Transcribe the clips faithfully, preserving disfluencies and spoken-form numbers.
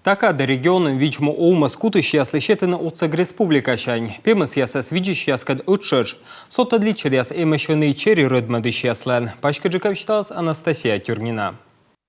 Та кадӧ регионын видз-му овмӧс кутысьяслы сетӧны отсӧг республикасянь. Пемӧсъясӧс видзысьяскӧд ӧттшӧтш. Содтӧд личӧдъяс эмӧсь ӧні и чери-рӧдмӧдысьяслӧн. Паськыдджыка висьталас Анастасия Тюрнина.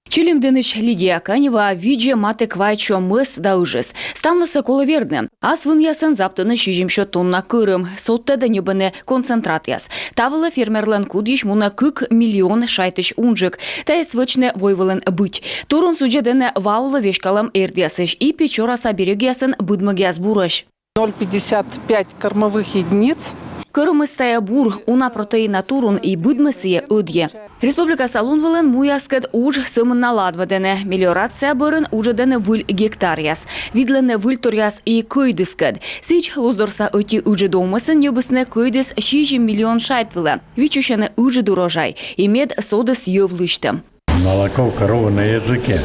Чилимдінысь Лидия Канева видзӧ матӧ квайтсё мӧс да ыжыс. Ставнысӧ колӧ вердны. Ас вынъясӧн заптӧны сизимсё тонна кӧрым. Содтӧд ньӧбӧны концентратъяс. Та вылӧ фермерлӧн кудйысь мунӧ кык миллион шайтысь унджык. Тайӧс вӧчны войвылын быть. Турун судзӧдӧны ва улӧ веськалӧм эрдъясысь и Печораса берегъясын быдмӧгъяс бурӧсь. Ноль пятьдесят пять кормовых единиц. Кӧрымыс — тайӧ бур, уна протеина турун, и быдмӧ сійӧ ӧдйӧ. Республикаса лунвылын муяскӧд удж сӧмын на ладмӧдӧны. Мелиорация бӧрын уджӧдӧны выль гектаръяс. Видлӧны выльторъяс и кӧйдыскӧд. Сідз, Луздорса ӧти ыджыд овмӧсын ньӧбисны кӧйдыс сизим миллион шайт вылӧ. Виччысьӧны ыджыд урожай и мед содіс йӧв лысьтӧм. Молоко коровы на языке.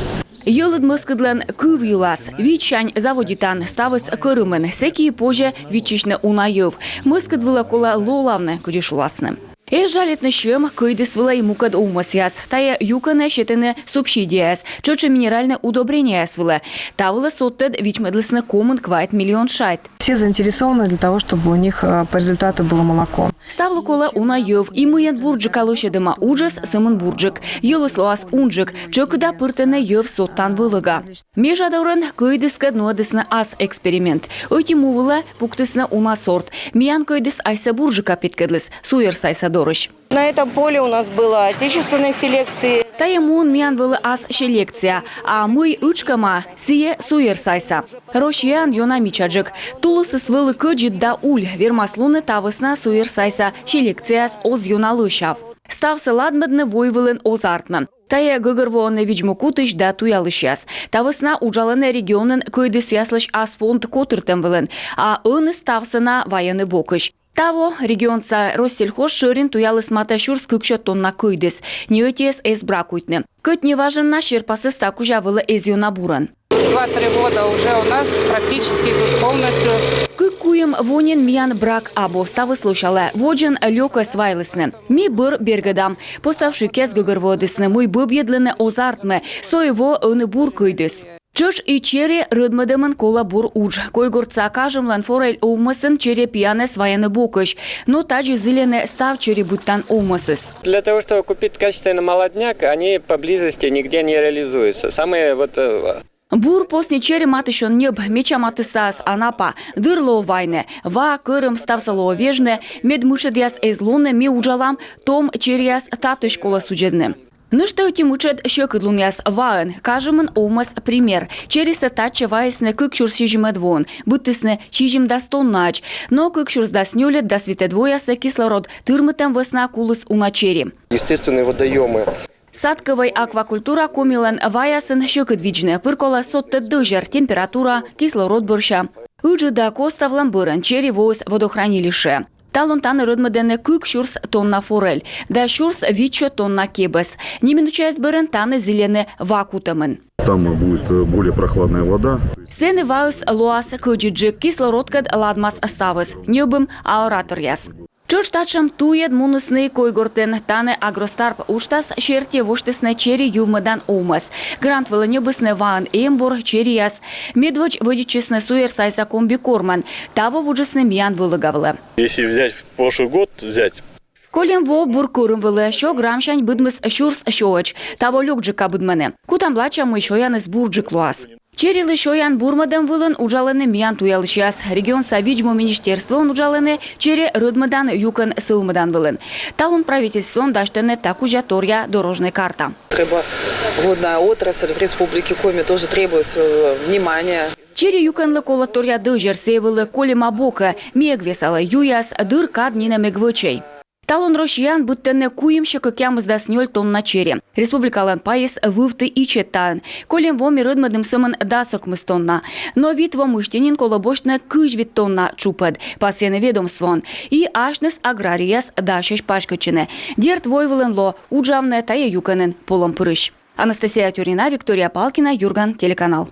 Йӧлыд мӧскыдлӧн кыв йылас. Видзсянь заводитан, ставыс кӧрымын, сэки и позьӧ виччысьны уна йӧв. Мӧскыд вылӧ колӧ лолавны, кыдзи шуласны. Эз жалитны сьӧм кӧйдыс вылӧ и мукӧд овмӧсъяс. Тайӧ юкӧнӧ сетӧны субсидияяс, тшӧтш и минеральнӧй удобрениеяс вылӧ. Та вылӧ содтӧд вичмӧдлісны комын квайт миллион шайт. Все заинтересованы для того, чтобы у них э, по результату было молоко. Ставлы колӧ уна йӧв, и мыйӧн бурджыка лӧсьӧдӧма уджыс, сӧмын бурджык. Йӧлыс лоас унджык, тшӧкыда пыртӧны йӧв содтан вӧлӧга. Межадорын кӧйдыскӧд нуӧдісны ас эксперимент. Ӧти му вылӧ пуктісны уна сорт. Миян кӧйдыс асьсӧ бурджыка петкӧдліс суйӧрсайса дорысь. На этом поле у нас была отечественная селекция. Тайӧ муын миян вӧлі ас селекция, а мый ытшкӧма, сійӧ суйӧрсайса. Россияын ёна мичаджык. Тулысыс вӧлі кӧдзыд да уль, вермас лоны, та вӧсна суйӧрсайса селекцияыс оз ёна лӧсяв. Ставсӧ ладмӧдны войвылын оз артмы. Тайӧ гӧгӧрвоӧны видз-му кутысь да туялысьяс. Та вӧсна уджалӧны регионын кӧйдысъяслысь ас фонд котыртӧм вылын, а ӧні ставсӧ на вайӧны бокысь. Таво регионса Россельхоз шӧрин туяліс матӧ сюрс кыксё тонна кӧйдыс. Ни ӧтиӧс эз бракуйтны. Кӧть неважӧн на серпасыс та кузя вӧлі эз ёна бурӧн. Два-три года уже у нас практически идут полностью. Кык-куим во нин миян брак абу, ставыс лӧсялӧ. Водзын лёкӧс вайлісны. Ми бӧр бергӧдам. Поставщикъяс гӧгӧрвоӧдісны, мый бӧбйӧдлыны оз артмы, со и во ӧні бур кӧйдыс. Тшӧтш и чери рӧдмӧдӧмын колӧ бур удж. Койгортса Кажымлӧн форель овмӧсын чери пиянӧс вайӧны бокысь. Но тадзи зільӧны став чери быдтан овмӧсыс. Для того, чтобы купить качественный молодняк, они поблизости нигде не реализуются. Самые вот э, Бур посни чери матысь он ньӧб, медся матысса Анапа. Дыр лоӧ вайны. Ва, кӧрым — ставсӧ лоӧ вежны. Мед мытшӧдъяс эз лоны, ми уджалам, том черияс татысь колӧ судзӧдны. Нӧшта ӧти мытшӧд сьӧкыдлунъяс ваын. Кажымын овмӧс пример. Черисӧ татчӧ вайисны кык сюрс сизимӧд воын. Быдтісны сизимдас тоннаӧдз. Но кык сюрс дас нёльӧд — дас витӧд воясӧ кислород тырмытӧм вӧсна куліс уна чери. Естественные водоемы. Садковӧй аквакультура Комилӧн ваясын сьӧкыд видзны. Пыр колӧ содтӧд дӧзьӧр, температура, кислород бӧрся. Ыджыда коставлӧм бӧрын чери воис водохранилищеӧ. Талун тані рӧдмӧдӧны кык сюрс тонна форель да сюрс витсё тонна кебӧс. Неминучаяс бӧрын тані зільӧны ва кутӧмын. Там будет э, более прохладная вода. Сэні ваыс лоас кӧдзыдджык, кислородкӧд ладмас ставыс. Ньӧбим аэраторъяс. Тшӧтш татшӧм туйӧд мунісны и Койгортын. Тані «Агростартап» уджтас серти восьтісны чери йывмӧдан овмӧс. Грант вылӧ ньӧбисны ваын эмбур, черияс. Медводз вӧдитчисны суйӧрсайса комбикормӧн. Таво вуджисны миян вӧлӧга вылӧ. Если взять прошлый год, взять. Кольӧм во бур кӧрым вӧлі, сё граммсянь быдмис сюрс сёӧдз. Таво лёкджыка быдмӧны. Кутам лача, мый сёяныс бурджык лоас. Черилы сёян бурмӧдӧм вылын уджалӧны миян туялысьяс. Регионса видз-му министерствоын уджалӧны чери рӧдмӧдан юкӧн сӧвмӧдан вылын. Талун правительствоын дасьтӧны та кузя торъя дорожнӧй карта. Рыбоводная отрасль в Республике Коми тоже требует своего внимания. Чери юкӧнлы колӧ торъя дӧзьӧр, сійӧ вӧлі кольӧма бокӧ. Ми эг весалӧ юяс, дыр-кад нинӧм эг вӧчӧй. Талун Россияын быдтӧны куимсё кӧкъямысдас нёль тонна чери. Республикалӧн пайыс вывті ичӧт таын. Кольӧм во ми рӧдмӧдім сӧмын дас ӧкмыс тонна. Но вит во мысти нин колӧ босьтны кызь вит тонна тшупӧд, пасйӧны ведомствоын. И асьныс аграрийяс дасьӧсь паськӧдчыны. Дерт, войвылын лоӧ уджавны тайӧ юкӧнын полӧмпырысь. Анастасия Тюрнина, Виктория Палкина, «Юрган» телеканал.